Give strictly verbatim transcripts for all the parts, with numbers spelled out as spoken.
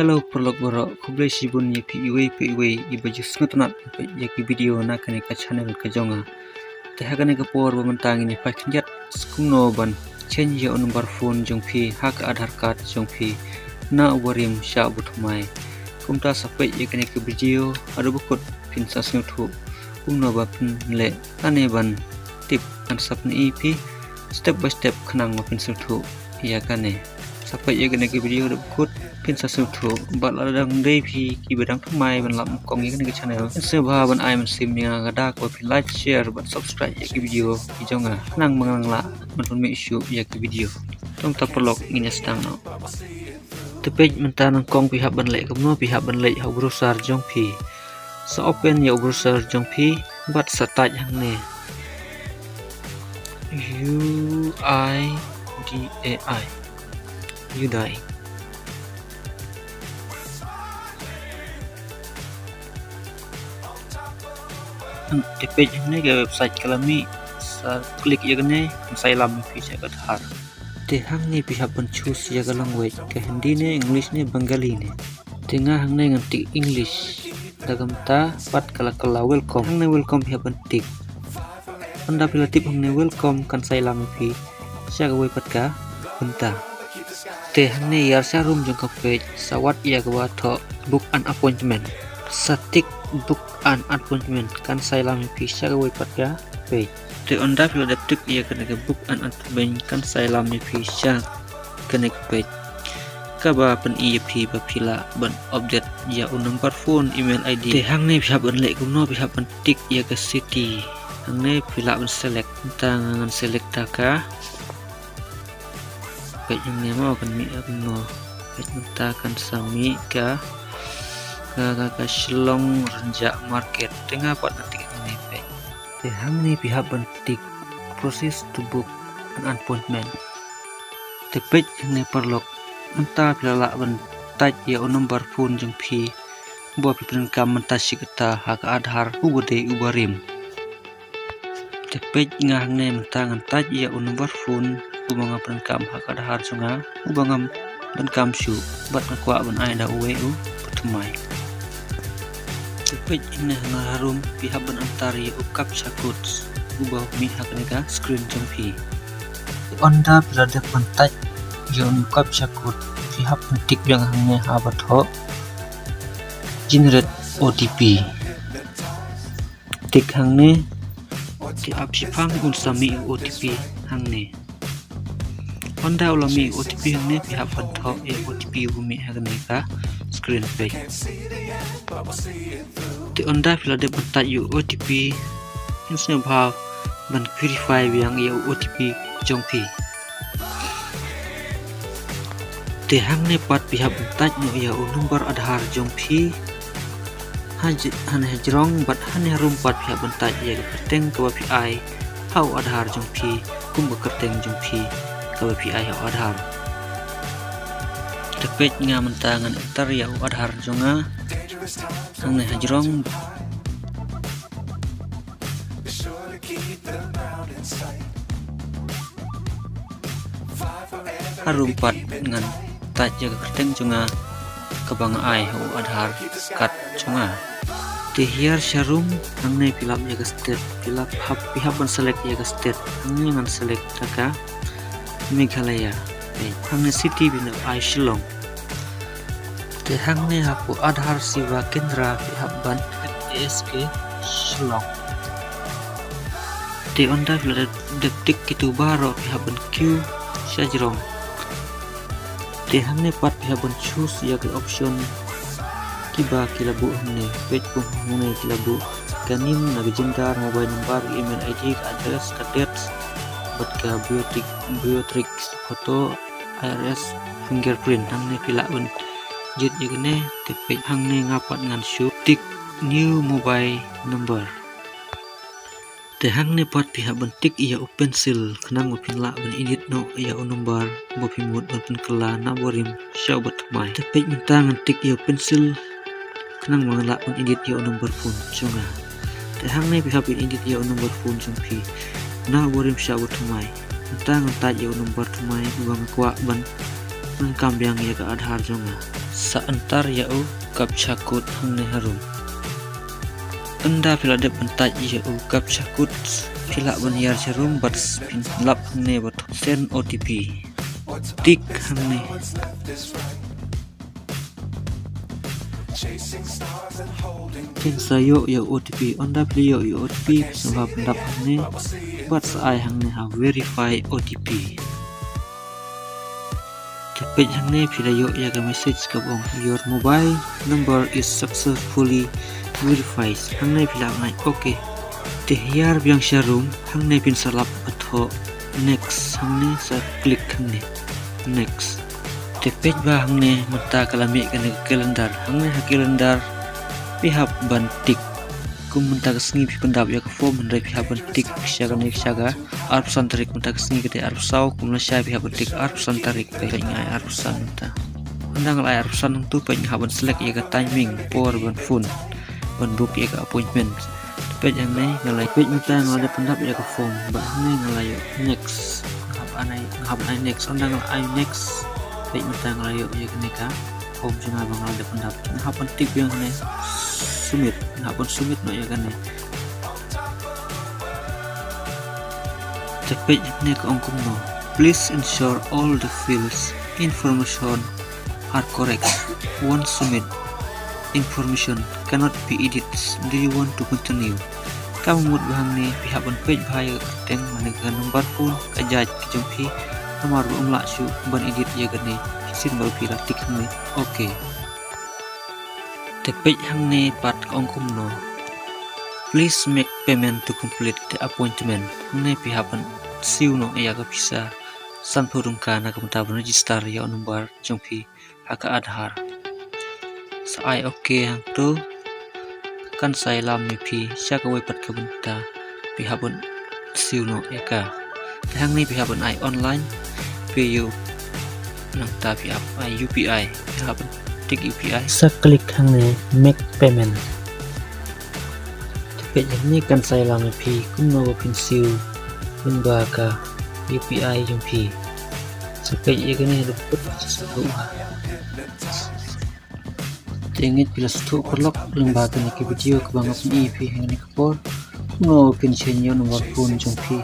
Hello paralok baroh, khublei shibun ïa phi iwei pa iwei iba ju sngewtynnat ban peit ïa ki video na kane ka channel ka jong nga. Te ha kane ka por ba mynta ngin ïa peit khyndiat kumno ban change ïa u number phone jong phi ha ka Aadhaar card jong phi na u barim sha u bathymmai. Kumta sa peit ïa kane ka video haduh ba kut phin sa sngewthuh kumno ba phin leh lane ban tip. Ngan sa pyni ïa phi step by step khnang ba phin sngewthuh ïa kane. Sa peit ïa kane ka video haduh ba kut phin sa sngewthuh. Bad lada dang dei phi kiba dang thymmai ban lap nyngkong ïa kane ka channel, sngewbha ban ai mynsiem ïa nga da kaba phin like, share bad subscribe ïa ki video ki jong nga khnang ba ngan lah ban pynmih shuh ïa ki video. Te mynta paralok ngin ïa sdang noh. Te peit mynta nyngkong phi hap ban leh kumno, phi hap ban leit ha u browser jong phi. Sa open ïa u browser jong phi bad sa type hangne U I D A I. U D A I. Te peit hangne ka website ka la mih, sa click ïa kane, kan sa ïalam ïa phi sha ka Aadhaar. Te hangne phi hap ban choose ïa ka language, ka Hindi ne, English ne, Bengali ne. Te nga hangne ngan tick English. Da kumta pat ka la kylla welcome. Hangne welcome phi hap ban tick. Ynda phi la tip hangne welcome kan sa ïalam ïa phi sha kawei pat ka bynta. Te hangne ïar sha rum jong ka page sa wad ïa kaba thoh book an appointment. Sa tick book an appointment kan sa ïalam ïa phi sha kawei pat ka page. Te ynda phi la dep tick ïa kane ka book an appointment kan sa ïalam ïa phi sha kane ka page kaba pyni ïa phi ba phi lah ban update ïa u number phone, email I D. Te hangne phi hap ban leh kumno, phi hap ban tick ïa ka city. Hangne phi lah ban select, mynta nga ngan select da ka. Peit hangne mo kan mih kumno. Peit mynta kan sa mih ka, ka, ka, ka Shillong Rynjah Market. Te nga pat ngan tick hangne peit. Te hangne phi hap ban tick process to book an appointment. Te peit hangne paralok, mynta phi la lah ban type ïa u number phone jong phi uba phi pyndonkam mynta shi katta ha ka Aadhaar uba dei u barim. Te peit nga hangne mynta ngan type ïa u number phone uba nga pyndonkam ha ka Aadhaar jong nga, uba ngam donkam shuh bad nga kwah ban ai da uwei u bathymmai. Te peit hangne ha nga harum phi hap ban enter ïa u captcha code uba mih ha kane ka screen jong phi. Ynda phi la dep ban type ïa u captcha code phi hap ban tick biang hangne haba thoh generate O T P. Tick hangne. Te ap shiphang un sa mih O T P hangne. Ynda u la mih O T P hangne phi hap ban thoh ïa O T P uba mih ha kane ka screen peit. Te ynda phi la dep ban type ïa O T P, phin sngewbha ban verify biang ïa O T P jong phi. Te hangne pat phi hap ban type noh ïa u number Aadhaar jong phi. Ha j-, hangne hajrong bad hangne harum pat phi hap ban type ïa ka kyrteng kaba phi ai ha u Aadhaar jong phi, kum ka kyrteng jong phi kaba phi ai ha u Aadhaar. Te peit nga mynta ngan enter ïa u Aadhaar jong nga. Hangne hajrong. Harum pat ngan type ïa ka kyrteng jong nga kaba nga ai ha u Aadhaar card jong nga. Te hiar sharum hangne phi lap ïa ka state, phi lap hap, phi hap ban select ïa ka state. Hangne ngan select da ka Meghalaya. Te hangne city phin ai Shillong. Te hangne hapoh Aadhaar Seva Kendra phi hap ban A S K Shillong. Te ynda phi la dep tick kito baroh phi hap ban kiew shajrong. Te hangne pat phi hap ban choose ïa ka option kiba ki la buh hangne. Peit kum hangne ki la buh ka nim, na ka gender, mobile number, email I D, ka address, ka date bad ka biotic-, biometric photo, iris, fingerprint. Hangne phi lah ban jied ïa kane. Te peit hangne nga pat ngan shu tick new mobile number. Te hangne pat phi hap ban tick ïa u pencil khnang ba phin lah ban edit noh ïa u number ba phi mut ban pynkylla na u barim sha u bathymmai. Te peit mynta ngan tick ïa u pencil khnang ba ngan lah ban edit ïa u number phone jong nga. Te hangne phi hap ban edit ïa u number phone jong phi na u barim sha u bathymmai. Mynta ngan type ïa u number thymmai uba nga kwah ban pyndonkam biang ïa ka Aadhaar jong nga. Sa enter ïa u captcha code hangne harum. Ynda phi la dep ban type ïa u captcha code, phi lah ban hiar sharum bad phin lap hangne bad send O T P. Tick hangne. Phin sa ïoh ïa u O T P. Ynda phi la ïoh ïa u O T P, phin sa pyndap hangne bad sa ai hangne ha verify O T P. Te peit hangne phi la ïoh ïa ka message kaba ong your mobile number is successfully verified. Hangne phi lah ban ai okay. Te hiar biang sharum, hangne phin sa lap ba thoh next, hangne sa click hangne next. Te peit ba hangne mynta ka la mih kane ka calendar, hangne ha calendar phi hap ban tick. Kum mynta ka sngi phi pyndap ïa ka form, hynrei phi hap ban tick sha kane sha ka arphew san tarik. Mynta ka sngi ka dei arphew saw, kum lashai phi hap ban tick arphew san tarik, peit nga ai arphew san mynta. Ynda nga la ai arphew san hangto, peit nga hap ban select ïa ka timing, por ban phone, ban book ïa ka appointment. Peit hangne nga la, peit mynta nga la dep pyndap ïa ka form, bad hangne nga la ïoh next. Nga hap ban ai, nga hap ban ai next. Ynda nga la ai next, peit mynta nga la ïoh ïa kane ka form jong nga ba nga la dep pyndap. Nga hap ban tick biang hangne submit, nga hap ban submit noh ïa kane. Te peit hangne ka ong kumno, please ensure all the fields information are correct. Once submit, information cannot be edited. Do you want to continue? Ka mut ba hangne phi hap ban peit bha ïa ka kyrteng, mane ka number phone, ka jait ka jong phi, namar ba ym lah shuh ban edit ïa kane shisien ba phi la tick hangne okay. Te peit hangne pat ka ong kumno, please make payment to complete the appointment. Hangne phi hap ban siew noh ïa ka pisa sanphew tyngka na ka bynta ban register ïa u number jong phi ha ka Aadhaar. Sa ai okay hangto. Kan sa ïalam ïa phi sha kawei pat ka bynta, phi hap ban siew noh ïa ka. Te hangne phi hap ban ai online pay, nangta phi hap ai U P I, phi hap ban tick U P I. Sa click hangne make payment. Te peit hangne kan sa ïalam ïa phi kumno ba phin siew lyngba ka U P I jong phi. Sa peit ïa kane haduh kut sa sngewthuh ha. Te ngeit phi la sngewthuh paralok lyngba kane ka video kaba nga pyni ïa phi ha kane ka por, kumno ba phin change ïa u number phone jong phi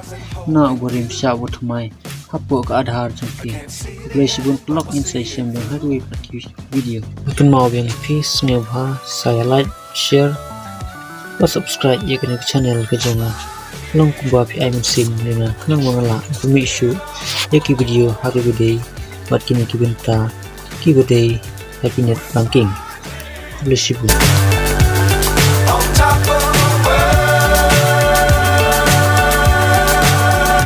na uba rim sha uba thymmai hapoh ka Aadhaar jong phi. Khublei shibun paralok, ngin sa ïashem biang ha kawei pat ka video. Kynmaw biang ïa phi, sngewbha sa ïa like, share bad subscribe ïa kane ka channel ka jong nga. Long kumba phi ai mynsiem ïa nga khnang ba nga lah ban pynmih shuh ïa ki video ha kaba dei bad kine ki bynta kiba dei ha ki net banking. Khublei shibun.